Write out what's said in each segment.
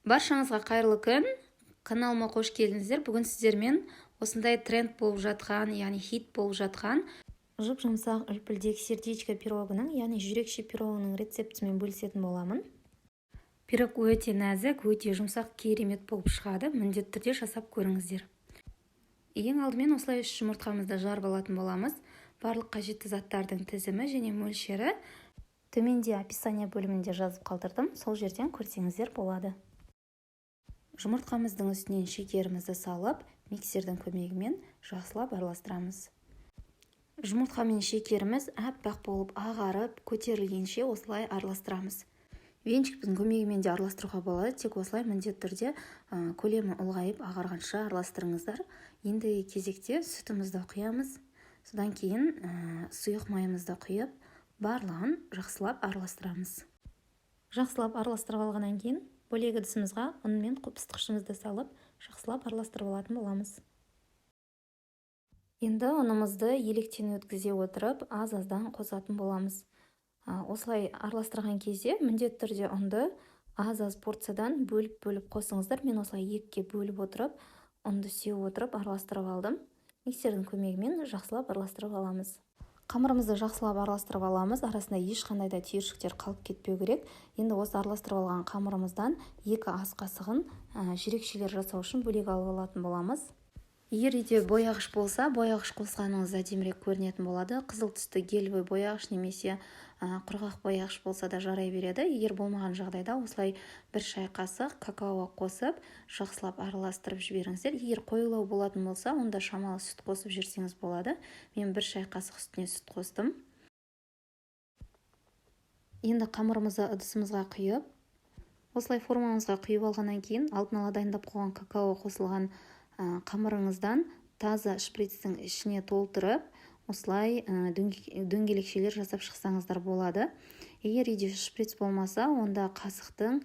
Баршаңызға қайырлы күн! Каналыма қош келдіңіздер! Бүгін сіздермен осындай тренд болып жатқан, яғни хит болып жатқан жұп-жұмсақ, үлпілдек сердечко пирогының, яғни жүрекше пирогының рецептімен бөлісетін боламын. Пирог өте нәзік, өте жұмсақ, керемет болып шығады. Міндетті түрде жасап көріңіздер. Ең алдымен осылай 3 жұмыртқамызды жарып алатын боламыз. Барлық қажетті заттардың тізімі және мөлшері төменде описание бөлімінде жазып қалдырдым, сол жерден көрсеңіздер болады. Жұмыртқамыздың үстінен шекерімізді салып, миксердің көмегімен жақсылап араластырамыз. Жұмыртқа мен шекеріміз аппақ болып ағарып көтерілгенше осылай араластырамыз. Венчиктің көмегімен де араластыруға болады, тек осылай міндетті түрде көлемі ұлғайып ағарғанша араластырыңыздар. Ендігі кезекте сүтімізді құямыз, содан кейін сұйық майымызды құйып, барлығын жақсылап араластырамыз. Жақсылап араластырып алғаннан кейін бөлек ыдысымызға ұн мен пысытқышымызды салып, жақсылап араластырып алатын боламыз. Енді ұнымызды електен өткізе отырып, аз-аздан қосатын боламыз. Осылай араластырған кезде міндетті түрде ұнды аз-аз порциядан бөліп-бөліп қосыңыздар. Мен осылай екіге бөліп отырып, ұнды сеуіп отырып араластырып алдым. Миксердің көмегімен жақсылап араластырып аламыз. Қамырымызды жақсылап араластырып аламыз, арасында ешқандай да түйіршіктер қалып кетпеу керек. Енді осы араластырып алған қамырымыздан 2 ас қасығын жүрекшелер жасау үшін бөлек алып алатын боламыз. Егер үйде бояғыш болса, бояғыш қосқаныңыз әдемірек көрінетін болады. Қызыл түсті гелевый бояғыш немесе құрғақ бояғыш болса да жарай береді. Егер болмаған жағдайда осылай 1 шай қасық какао қосып, жақсылап араластырып жіберіңіздер. Егер қоюлау болатын болса, онда шамалы сүт қосып жіберсеңіз болады. Мен 1 шай қасық үстіне сүт қостым. Енді қамырымызды ыдысымызға құйып, осылай формамызға құйып алғаннан кейін алдын ала дайындап қойған какао қосылған қамырыңыздан таза шприцтің ішіне толтырып, осылай дөңгелекшелер жасап шықсаңыздар болады. Егер үйде шприц болмаса, онда қасықтың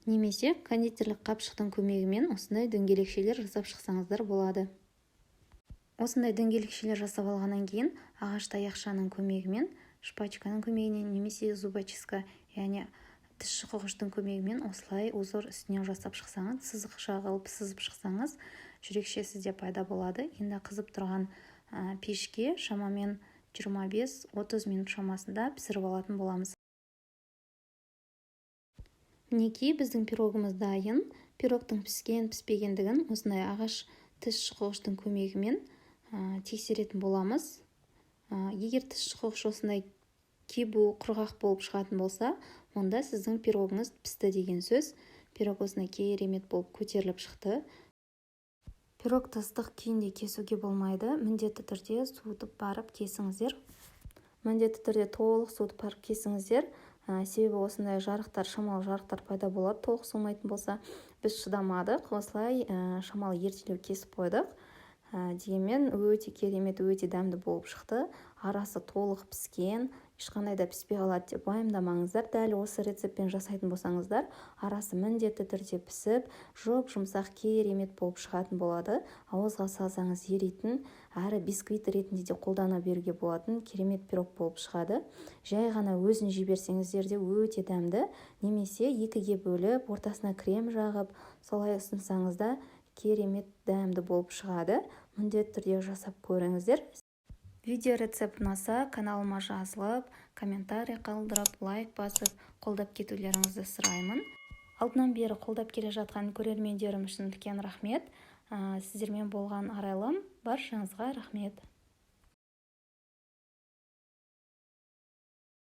немесе кондитерлік қапшықтың көмегімен осындай дөңгелекшелер жасап шықсаңыздар болады. Осындай дөңгелекшелер жасап алғаннан кейін ағаш таяқшаның көмегімен, шпачканың көмегімен немесе зубочистка, яғни тіс шұқығыштың көмегімен осылай узор үстінен жасап шықсаңыз, сызықша қылып сызып шықсаңыз, жүрекше сізде пайда болады. Енді қызып тұрған пешке шамамен 25-30 минут шамасында пісіріп алатын боламыз. Мінекей, біздің пирогымыз дайын. Пирогтың піскен піспегендігін осындай ағаш тіс шұқығыштың көмегімен тексеретін боламыз. Егер тіс шұқығыш осындай кебу, құрғақ болып шығатын болса, онда сіздің пирогыңыз пісті деген сөз. Пирог осындай керемет болып көтеріліп шықты. Пирогты ыстық күйінде кесуге болмайды, міндетті түрде суытып барып кесіңіздер. Міндетті түрде толық суытып барып кесіңіздер, себебі осындай жарықтар, шамалы жарықтар пайда болады толық суымайтын болса. Біз шыдамадық, осылай шамалы ертелеу кесіп қойдық. Дегенмен өте керемет, өте дәмді болып шықты. Арасы толық піскен, ешқандай да піспей қалады деп уайымдамаңыздар. Дәл осы рецептпен жасайтын болсаңыздар, арасы міндетті түрде пісіп, жұп-жұмсақ, керемет болып шығатын болады. Ауызға салсаңыз еритін, әрі бисквит ретінде де қолдана беруге болатын керемет пирог болып шығады. Жай ғана өзін жей берсеңіздер де өте дәмді, немесе екіге бөліп, ортасына крем жағып, солай ұсынсаңыз да керемет дәмді болып шығады. Міндетті түрде жасап көріңіздер. Видео рецепт ұнаса, каналыма жазылып, комментарий қалдырып, лайк басып, қолдап кетулеріңізді сұраймын. Алдынан бері қолдап келе жатқан көрермендерім үшін үлкен рахмет. Сіздермен болған Арайлым, баршаңызға рахмет.